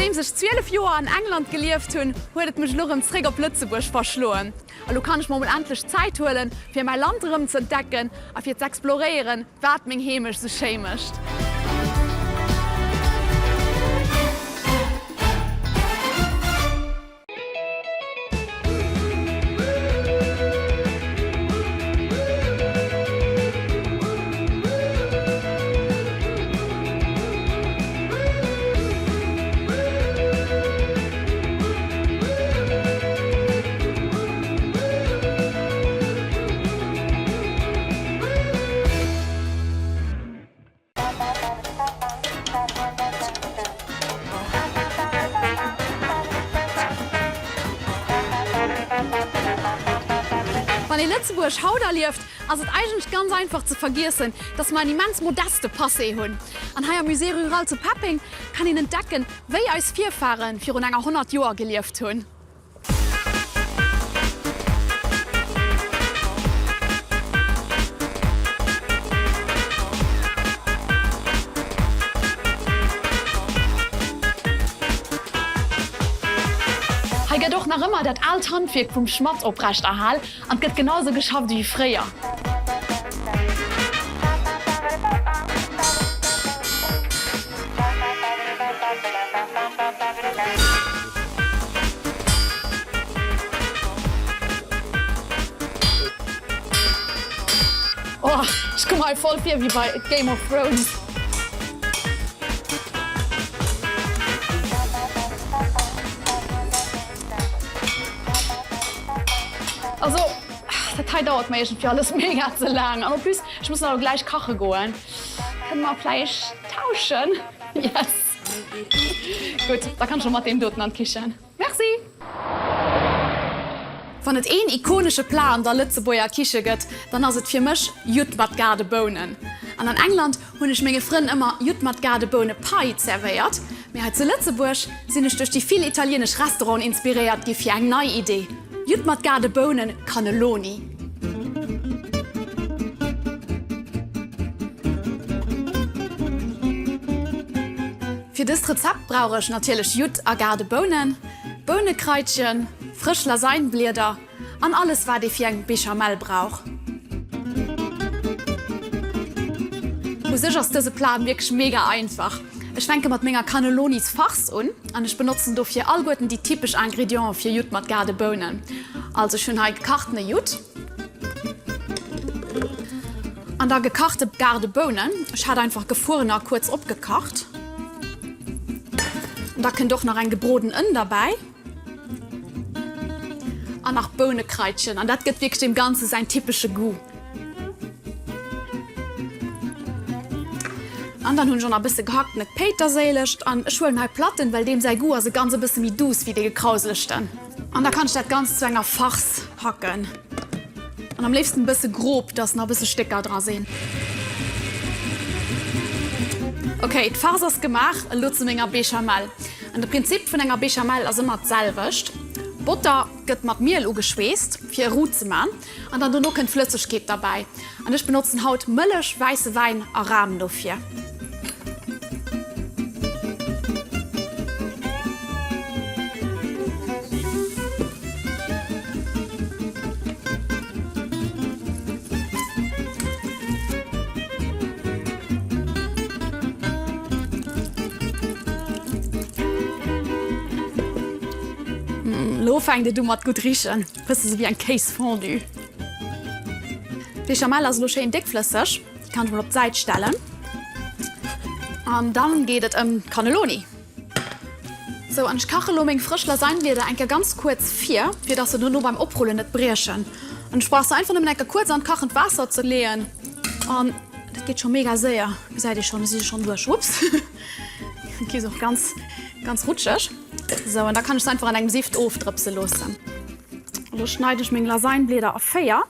Nodeems ech 12 Joer an England gelieft hunn, huet et mech elo rëm zréck op Lëtzebuerg verschloen. Elo kann ech mer mol endlech Zäit huelen, fir mäi Land erëm z'entdecken a fir z'exploréieren, wat meng Heemecht sou schéi mécht. Wann ee Lëtzebuerg haut erlieft, ass et eigentlech ganz einfach ze vergiessen, dass mer en immens modeste Passé hunn. An hei am Musée Rural zu Peppeng kann een entdecken, wéi eis Virfahre virun enger 100 Joer gelieft hunn. Hei gëtt och nach ëmmer dat aalt Handwierk vum Schmadd oprecht erhal an 't gëtt genau sou geschafft ewéi fréier. Oh, ech komm mer hei voll vir wéi bei Game of Thrones. Also, dat hei dauert mer iergendwéi alles mega ze laang. An en plus, ech muss nach elo gläich kache goen. Kënne mer vläicht tauschen? Yes! Gutt, da kann ech och mat deem doten an d'Kichen. Merci! Wann et een ikonesche Plat an der Lëtzebuerger Kiche gëtt, dann ass et fir mech Judd mat Gaardebounen. An an England hunn ech menge Frënn ëmmer Judd mat Gaardeboune Pie zerwéiert, mee hei zu Lëtzebuerg sinn ech duerch déi vill italienesch Restauranten inspiréiert gi fir eng nei Idee, Judd mat Gaardebounen Cannelloni. Fir dëst Rezept brauch ech natierlech Judd a Gaardebounen, Bounekraitchen, frësch Lasagneblieder an alles wat ee fir eng Béchamel brauch. U sech ass dëse Plat wierklech mega einfach. Ech fänke mat menger Cannellonis Farce un an ech benotzen dofir allguerten déi typesch Ingredienten fir Judd mat Gaardebounen. Also ech hunn hei gekachtene Judd an da gekachte Gaardebounen, ech hat einfach gefruerener kuerz opgekacht. An da kënnt och nach eng gebroden Ënn derbäi. An nach Bounekraitchen, an dat gëtt wierklech deem Ganze säin typesche Goût. An dann hunn ech och nach e bësse gehacktene Péiterséileg. An ech huelen hei Platten, well deem säi Goût ass e ganz e bësse méi douce wéi dee gekrauselegten. An da kann ech dat Ganzt zu enger Farce hacken. An am léifsten e bësse grob, dass nach e bësse Stécker dra sinn. Ok, d'Farce ass gemaach, elo zu menger Béchamel. An de Prinzip vun enger Béchamel ass ëmmer d'selwecht, Botter gëtt mat Miel ugeschweesst fir e Roux ze man an dann dono kënnt Flëssegkeet derbäi. An ech benotzen haut Mëllech, wäisse Wäin a Ram dofir. Lo fänkt et u mat gutt richen, bësse sou wéi eng Kéisfondue. D'Bechamel ass elo schéin déckflësseg, déi kann ech mol op d'Säit stellen. An dann geet et ëm d'Cannelloni. Sou, an ech kache lo meng frësch Lasagneblieder eng Kéier ganz kuerz vir, fir dass se dono beim Oprullen net briechen. An ech brauch se einfach nëmmen eng Kéier kuerz an d'kachend Waasser ze leeën an dat geet scho mega séier. Gesäit ee schonn, si si schonn duerch. Whoops, gi se och ganz, ganz rutscheg. Sou, an da kann ech se einfach an engem Sift ofdrëpse loossen. Elo schneide ech meng Lasagneblieder a 4,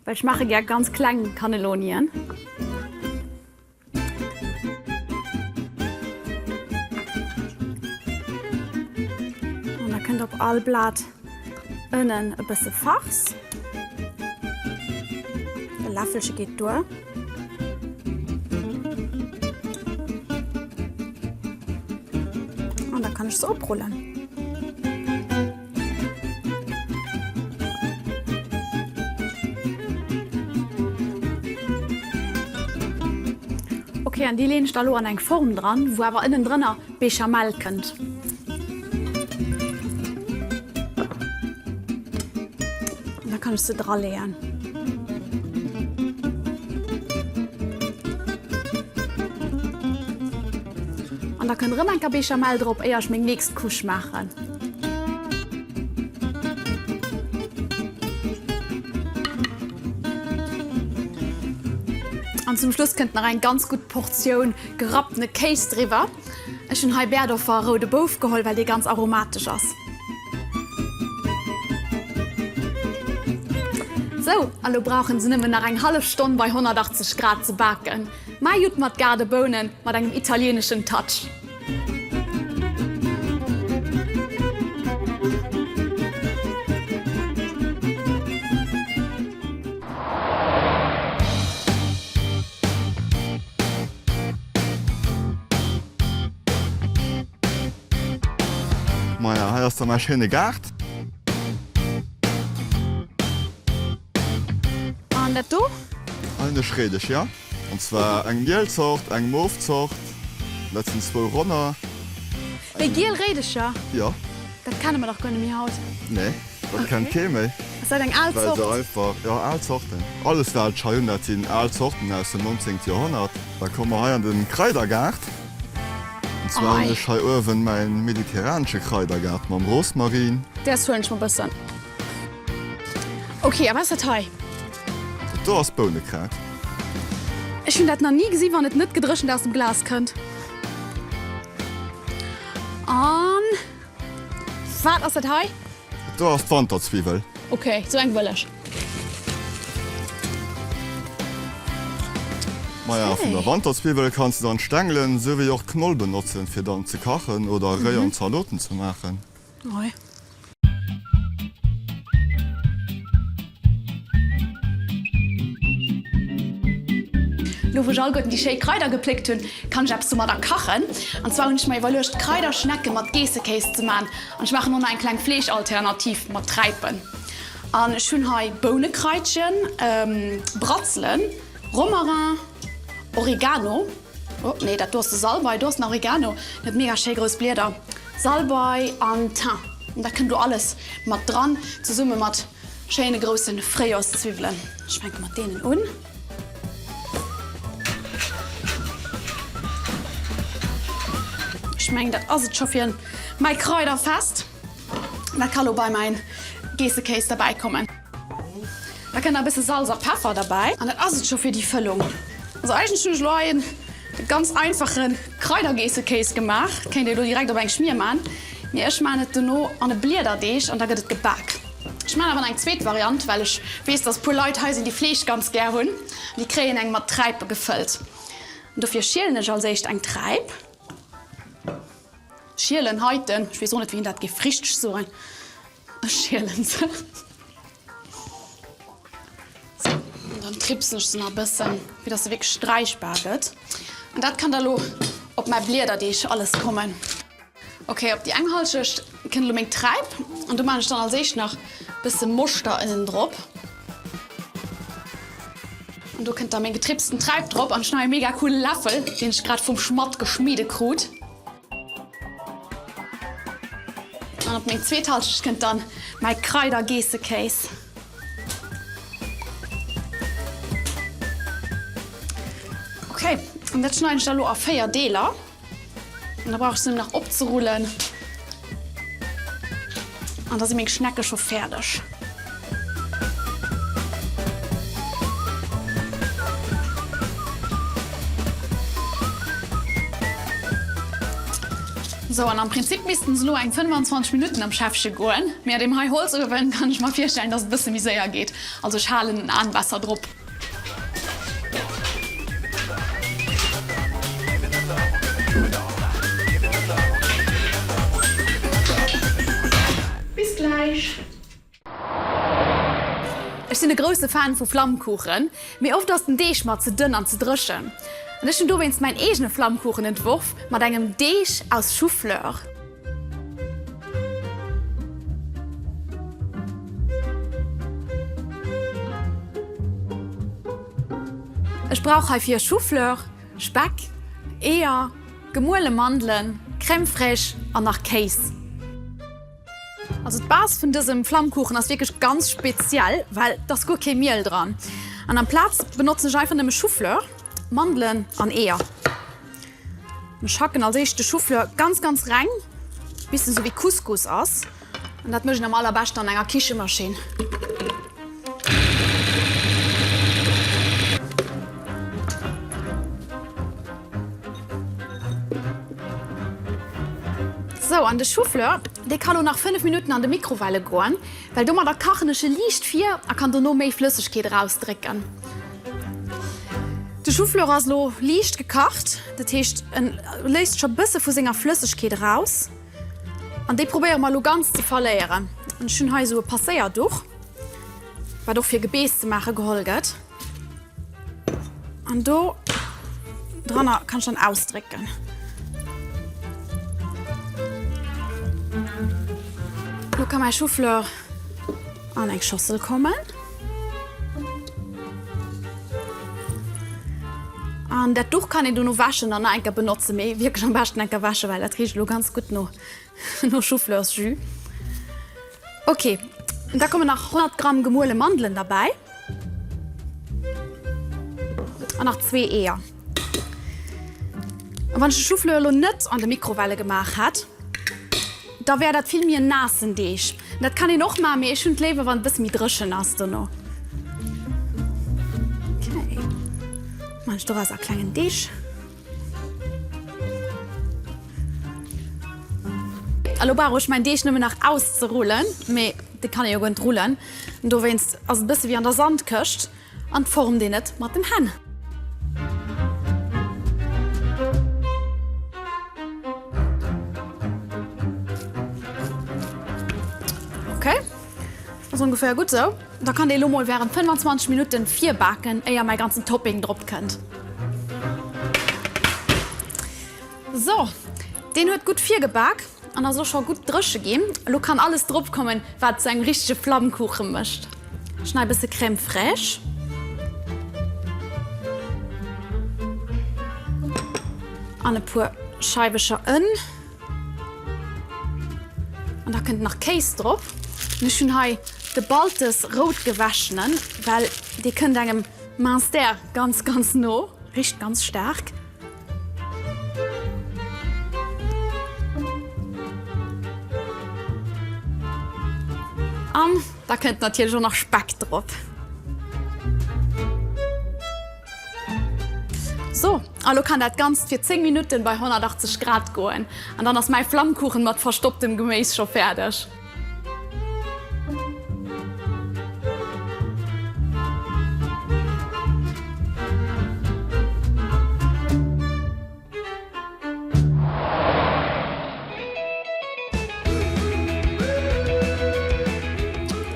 well ech maache gär ganz kleng Cannellonien. An da kënnt op all Blat ënnen e bësse Farce. E Läffelche geet duer. An da kann. kann ech se oprullen. Ok, an déi leen ech da lo an eng Form dran, wou awer ënnendrënner Béchamel kënnt. An da kann ech se draleeën. An da kënnt erëm eng Kéier Béchamel drop, éier ech meng nächst Couche maachen. An zum Schluss kënnt nach eng ganz gutt Portioun gerapptene Kéis driwwer. Ech hunn hei Berdorfer roude Bouf geholl, well dee ganz aromatesch ass. Sou, a lo brauchen se nëmmen nach eng hallef Stonn bei 180 Grad ze baken. Mäi Judd mat Gaardebounen mat engem italieneschen Touch. Maja, hei ass da mäi schéine Gaart. An dat do? Hei hunn ech Réidesch, jo. An zwar eng giel Zort, eng mof Zort. Dat sinn zwou Ronner. Déi giel Réidecher? Jo. Dat kenne mer dach guer net méi haut. Nee, dat kennt kee méi. Ass dat eng al Zort? Well se einfach, jo, al Zorten. Alles wat ech hei hunn, dat sinn al Zorten aus dem 19. Joerhonnert. Da komme mer hei an de Kraidergaart. An zwar hunn ech hei uewen mäin mediterranesche Kraidergaart mam Rosmarin. Däers huelen ech mer bëssen. Ok, a wat ass dat hei? Dat do ass Bounekraut. Ech hunn dat nach ni gesi wann et net gedréchent aus dem Glas kënnt. An wat ass dat hei? Dat do ass d'Wanterzwiwwel. Ok, sou eng wëll ech. Maja, vun der Wanterzwiwwel kanns de dann d'Stängelen souwéi och d'Knoll benotzen fir dann ze kachen oder réi an Zaloten ze maachen. Oi. Lo wou ech alleguerten déi schéi Kraider gepléckt hunn, kann ech eppes domadder kachen. An zwar hunn ech mer iwwerluecht Kraiderschnecke mat Geessekéis ze man. An ech maachen och nach eng kleng Fleeschalternativ mat Träipen. An ech hunn hei Bounekraitchen, Bratzelen, Romarin, Oregano, oh nee dat do ass de Salbei, do ass den Oregano, en huet mega schéi grouss Blieder, Salbei an Thym. An dat kënnt elo alles mat dran, zesumme mat schéine grousse Fréijoerszwiwwelen. Ech fänke mat deenen un. Ech mengen dat ass et scho fir mäi Kraiderfest. Dat ka lo bei mäin Geessekéis derbäi kommen. Da kënnt nach e bësse Salz a Peffer derbäi an dat ass et scho fir déi Fëllung. Also eigentlech hunn ech lo hei en ganz einfache Kraidergeessekéis gemaach. Kéint ee lo direkt op eng Schmier man, mee ech man et dono an e Bliederdeeg an da gëtt et gebak. Ech man awer nach eng zweet Variant, well ech weess, dass e puer Leit hei sinn, déi Fleesch ganz gär hunn. Déi kréien eng mat Träipe gefëllt. An dofir schielen ech als éischt eng Träip. Schielen, heiten, ech weess och net wéi een dat géif richteg soen. Ech schielen se. Sou, an dann tripsen ech se nach e bëssen, fir dass se wierklech sträichbar gëtt. An dat kann da lo op mäi Bliederdeeg alles kommen. Ok, op déi eng Halschecht kënnt elo meng Träip an do maan ech dann als éischt nach bësse Moschter ënnen drop. An do kënnt da meng getripsten Träip drop an ech hunn hei e mega coole Läffel, deen ech grad vum Schmadd geschmiede krut. An op meng zweet Halschecht kënnt dann mäi Kraider-Geessekéis. Ok, an dat schneiden ech da lo a 4 Deeler. An da brauch ech se nëmmen nach opzerullen. An da si meng Schnecke scho fäerdeg. Sou, an am Prinzip missten se elo eng 25 Minutten am Schäffche goen, mee an deem hei Holzuewen kann ech mer virstellen, dass et e bësse méi séier geet. Also ech halen en Aan besser drop. Bis gläich! Ech sinn e grousse Fan vu Flammkuchen, mee oft ass den Deeg mer ze dënn an ze dréchen. An ech hunn dowéinst mäin eegene Flammkuchen entworf, mat engem Deeg aus Choufleur. Ech brauch heifir Choufleur, Speck, Eeër, gemuele Mandelen, Crème fraîche an nach Kéis. Also d'Base vun dësem Flammkuchen ass wierklech ganz speziell, well et ass guer kee Miel dran. An amplaz benotzen ech einfach nëmme Choufleur, Mandelen an Eeër. Ech hacken als éischt de Choufleur ganz ganz reng, bis en sou wéi Couscous ass. An dat mécht een am allerbeschten an enger Kichemaschinn. Sou, an de Choufleur, dee ka lo nach 5 Minutten an de Mikrowelle goen, well domadder kachen ech e liicht vir a kann dono méi Flëssegkeet erausdrécken. De Choufleur ass lo liicht gekacht, dat heescht en léist scho bësse vu senger Flëssegkeet eraus an déi probéiere mer lo ganz ze verléieren. An ech hunn hei esou e Passéierduch, wat och fir Gebeess ze maache geholl gëtt. An do dranner kann ech dann ausdrécken. Lo ka mäi Choufleur an eng Schossel kommen. An dat Duch kann een dono wäschen an nach eng Kéier benotzen, mee wierklech am beschten eng Kéier wäschen, well dat richt elo ganz gutt no no Choufleursjus. Ok, da kommen nach 100 Gramm gemuele Mandelen derbäi an nach zwee Eeër. A wann ech de Choufleur elo net an de Mikrowelle gemaach hätt, Da wär dat vill méi en naassen Deeg. Dat kann een och maachen, mee ech hunn et léiwer wann et e bësse méi dréchen ass dono. Okay, maachen ech doraus a klengen Deeg. A lo brauch ech mäin Deeg nëmmen nach auszerullen, mee dee kann ee jo guer net rullen, dowéinst ass et e bësse wéi an der Sandkëscht. An formt een et mat den Hänn. Ok, ass ongeféier gutt sou. Da kann dee lo mol während 25 Minutten virbaken, éier mäi ganzen Topping drop kënnt. So, deen huet gutt virgebak an ass och scho gutt dréche ginn. Elo kann alles drop kommen, wat zu engem richtege Flammkuche mécht. Ech nei bësse Crème fraîche. An e puer Scheiwecher Ënn. An da kënnt nach Kéis drop. An ech hunn hei de Baltes rout gewäschenen, well dee kënnt engem Minster ganz, ganz no, richt ganz staark. An da kënnt natierlech och nach Speck drop. So, a lo kann dat Ganzt fir 10 Minutten bei 180 Grad goen. An dann ass mäi Flammkuchen mat verstopptem Geméis scho fäerdeg.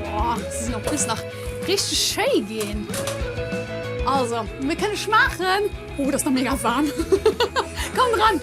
Boah, se sinn en plus nach richteg schéi ginn. Also, mir kënne schmaachen. Oh, dat ass nach mega waarm. Komm dran!